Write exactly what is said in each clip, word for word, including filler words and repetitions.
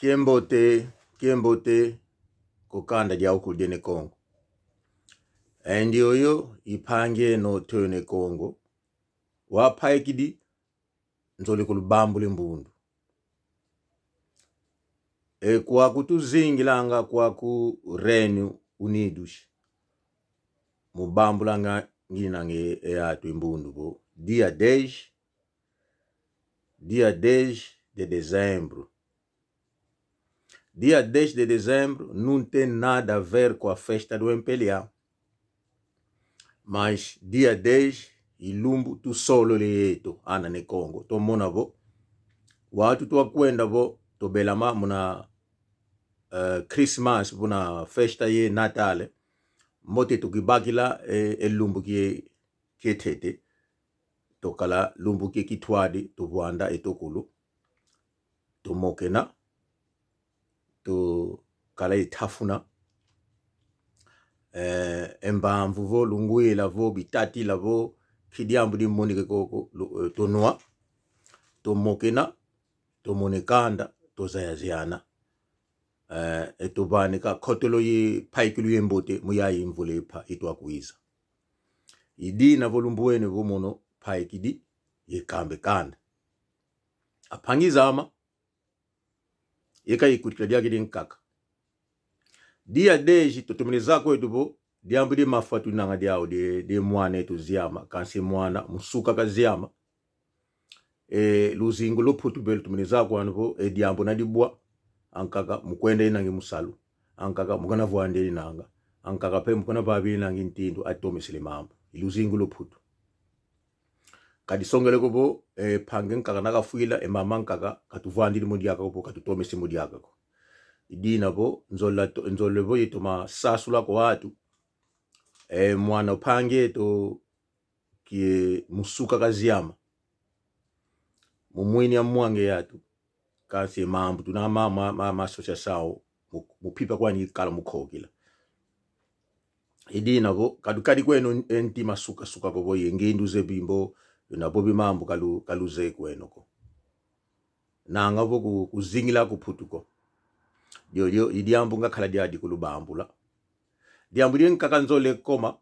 Kiambote, kiambote, ku kanda diawu kulu dia Ne Kongo. E ndioyo i mpangi eno Teo Ne Kongo, wavaikidi, nzole kulubambula e mbundu. E kwaku tuzingilanga kwaku Reino Unidos. Mubambulanga ngininanga e atu e mbundu vo. Dia dez, dia dez de dezembro. Dia dez de dezembro não tem nada a ver com a festa do M P L A. Mas dia dez, i lumbu tusololo yeto, ana Ne Kongo. Tomona vo, watu twakwenda vo, tobelama muna, eh, Christmas, muna festa ye Natal. Mbote tukibakila, eh, e lumbu kie, kietete. Tokala lumbu kie kitwadi, tuvwanda eto kulu. Tumokena, tukala itafuna. Eh, e mbamvu vo, lungwila vo, bitatila vo, ki diambu dimoneke koko, lu-, eh, tunwa, tumokena, tumona e kanda, tuzayaziana. Eh, e tuvanika kotolo ye mpaikilu ye mbote, mu yayi mvula ipa itwakwiza. I dina vo lumbwene vo mono mpaikidi, ye kamba e kanda. A mpangi zame, yeka ikutikila diakidi nkaka. Dia dez, tutomene zaya kweto vo, diambu dia mafwa tunanga diau dia, dia mwana eto ziama, kansi mwana, musuka kaziama. E, luzingu lwa Mputu belu tumene zaya kwandi vo, e diambu na dibwa, ankaka mukwenda enanga e musalu, ankaka mukana vwanda enanga, ankaka pe mukana vava enanga e ntindu atomesele mambu. I luzingu lwa Mputu. Kadisongele ko vo, e, mpangi nkaka na kafwila, e mama nkaka, katuvwandidi mu diaka ko vo, katutomesi mu diaka ko. I dina vo, nzolele to-, nzolele vo yeto masasula kwa atu. E, mwana mpangi eto kie musuka kaziama. Mumwini amwange yatu. Kansi mambu tuna ma, ma, ma, ma associação, mu, mu pipa kwani kala mu kokila. I dina vo, kadukadi kweno e ntima suka suka ko vo ye ngindu zebi mbo, na bobi mambu kalu, kaluze kweno ko. Nanga vo ku, kuzingila ku Mputu ko. Dio, dio, i diambu ngakala diadi kulubambula. Diambu dia nkaka nzole koma,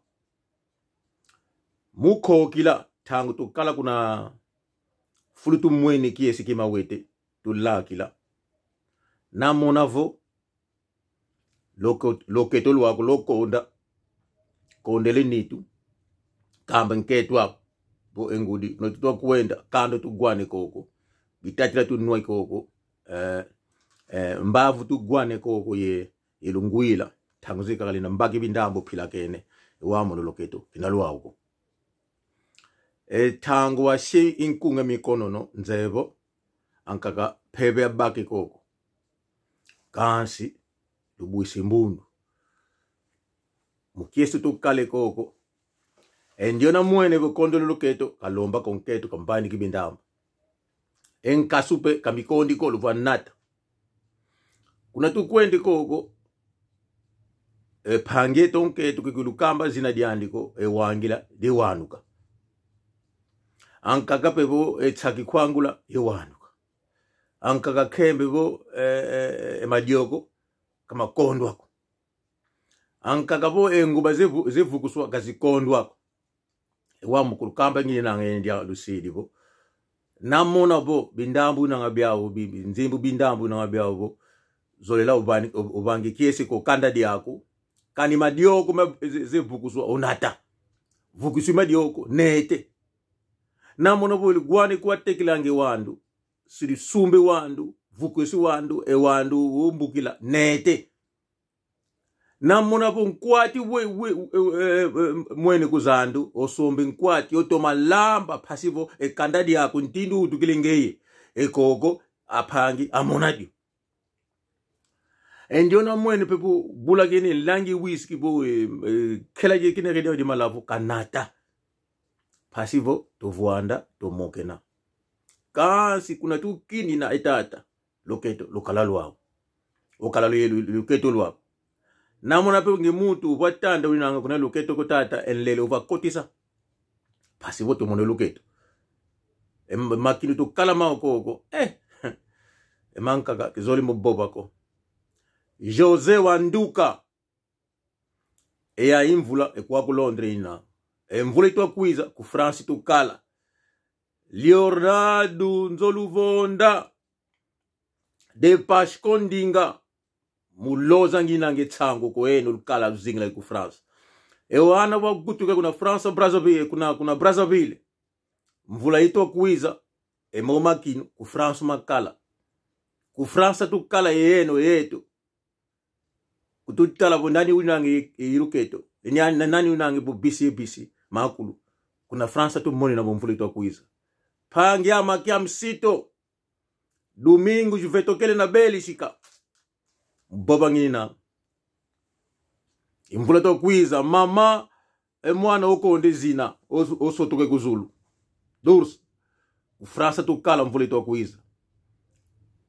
mu kokila, ntangu tukala kuna fulu tumwene kiese kia mawete, tulakila. Namona vo, loko-, loketo lwaku lwakonda, kondele nitu, kamba nkento aku, vo e ngudi, no tutwa kwenda, kanda tugwane koko, bitatila tunwa koko, eh, eh, mbavu tugwane koko ye, ye lungwila, ntangu zikakala ina mbaki bindambu pilakene, e wau mono loketo, kina lwau ko. E ntangu wasi inkunga mikono no, nzeye vo, ankaka mpeve abaki koko. Kansi, lubwisi mbundu. Mu kiese tukale koko. E ndiona mwene vo kondolo loketo, kalomba ko nkento, kamvaniki bindambu. E nkasu pe, kamikondi ko luvwa nata. Kuna tukwende koko, e mpangi eto nkento ke kulukamba zina diandi ko, e wangila, diwanuka. Ankaka pe vo, e nsaki kwangula, e wanuka. Ankaka kembe vo, e, e, e madioko, kamakondwa ko. Ankaka vo e nguba zevu-, zevukuswa kazikondwa ko. E wau mu kulukamba ngininanga e ndia lusidi vo. Namona vo, bindambu nanga biau, bi-, bi-, nzimbu bindambu nanga biau vo. Zolela uvani-, u-, uvangi kiese ko kanda diaku. Kani madioko ma, ze-, zevukuswa unata. Vukusi madioko, nete. Namona vo lugwane kwatekilange wandu. Sidi sumbe wandu, vukusi wandu, e wandu, umbukila, nete. Namona vo nkwati we, we, e, e, e, mwene ku zandu, osombi nkwati, otoma lamba, mpasi vo, e kanda diaku, ntindu utukile ngeye, e koko, a mpangi, amona dio. E ndiona mwene pe vo, bula kene, langi whisky vo, e, e, kela je kina kede di malavu, kanata. Mpasi vo, tuvwanda, tumokena. Kansi kuna tukini na e tata. Loketo, lukala lwau. Ukala lu-, lu-, loketo lwau. Namona pe nge muntu, uvwa tanda winanga kuna loketo ko tata, e nlele uvwa kotisa. Mpasi vo tumona loketo. E m-, makinu tukala mau koko. Eh! E mankaka kizole mo vova ko. José Wanduka. E ya i mvula e kwa ku Londres ina. E mvula itwa kwiza ku France tukala. Leonardo Nzoluvonda. De Pasco Ndinga. Muloza ngina nge tsango ko eno lukala luzingila ku France. E wana wagutuke kuna France Brazzaville, kuna, kuna Brazzaville. Mvula itwa kwiza, e mo makinu, ku France makala. Ku France tukala yeno yeto. Kututala vo nani unange iruketo. Nani, nani unange vo bisi bisi, makulu. Kuna France tumoni na vo mvula itwa kwiza. Pangi ama kia msito. Domingo juvetokele na Bélgica. Vova ngina. I mvula itwa kwiza, mama, e mwana okonde zina, os-, osotoke ku zulu. Durs. Ku France tukala mvula itwa kwiza.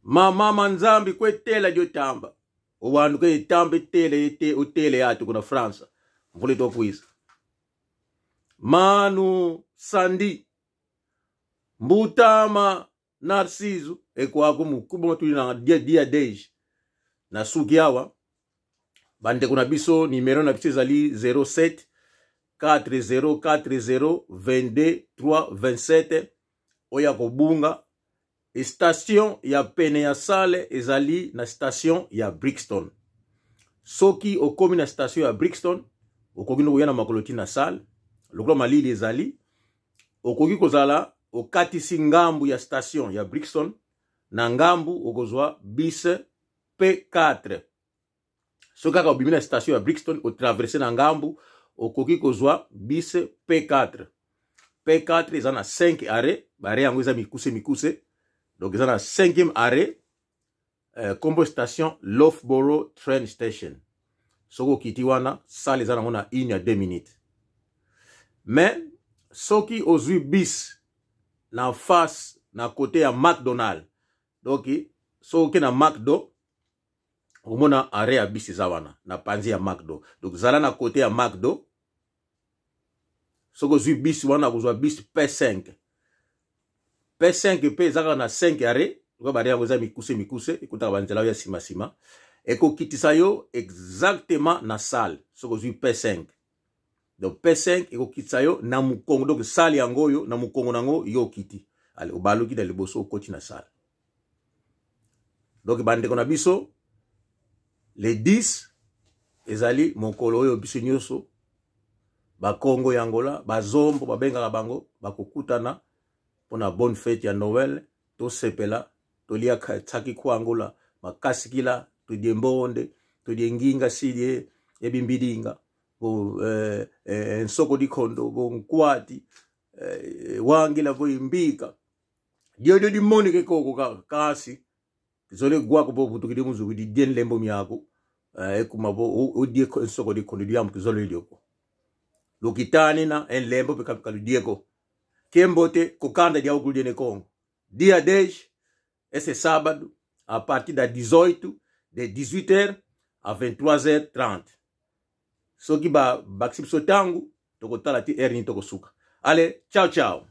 Mama Manzambi kwe tela dio tamba. O wanu ke tamba tele, te, o tele atu kuna France. Mvula itwa kwiza. Manu Sandi. Mbutama Narciso, e kwaku mu kubo matulina dia, dia dez. Na suki awa. Bande kuna biso, numéro na biso ezali zéro sept, quatre zéro quatre zéro, vingt-deux, trois, vingt-sept. Oya kobunga. Station ya pene ya salle ezali na station ya Brixton. Soki okomi na station ya Brixton, okoki no koya na makolo tii na salle. Lokola malili ezali, okoki kozala okatisi ngambu ya station ya Brixton, na ngambu okozwa bus P quatre. Soki kaka obimi na station ya Brixton, otraverse na ngambu, okoki kozwa bus P quatre. P quatre eza na cinq arrêt, ba arrêt yango eza mikuse mikuse. Donc eza na cinquième arrêt, euh, kombo station Loughborough Train Station. Soki okiti wana, salle eza nango na une à deux minutes. Mais soki ozwi bus na face, na côté ya McDonald, donc soki oke na McDo, omona arrêt ya bus eza wana, na panzi ya McDo. Donc zala na côté ya McDo. Soki ozwi bus wana, okozwa bus P cinq. P cinq mpe eza kaka na cinq arrêt. Lokola ba arrêt yango eza mikuse mikuse, ekotaka banzela oyo ya sima sima. Ekokitisa yo exactement na salle, soki ozwi P cinq. Donc P cinq ekokitisa yo na mukongo. Donc salle yango oyo, na mukongo nango yo okiti. Allez, obaluki na liboso, okoti na salle. Donc bandeko na biso, le dix ezali mokolo oyo biso nyonso, Bakongo ya Angola, Bazombo babengaka bango, bakokutana mpo na bonne fête ya Noël. Tosepela, tolia ka-, tsaki kwa Angola, makasikila, todie mbonde, todie nginga sidie, ebimbidinga, bo, eh, eh, nsoko dikondo, bo nkwati, eh, wangila, bo imbika. Diodio dimonike koko ka-, kasi kizole gwa ko vo vutukidi mu nzuki, didie nlembo miaku, eh, ekuma vo o-, odie ko-, nsoko dikondo diambu kizole dio ko. Lukitanina, e nlembo mpe ka-, kaludie ko. Kiambote, ku kanda diawu kulu dia Ne Kongo. Dia dez, esse sábado, à partir das dezoito, de dezoito horas a vinte e três horas e trinta. Soki babakisi biso ntango, tokotala ti heure nini tokosuka. Allez, tchau, tchau.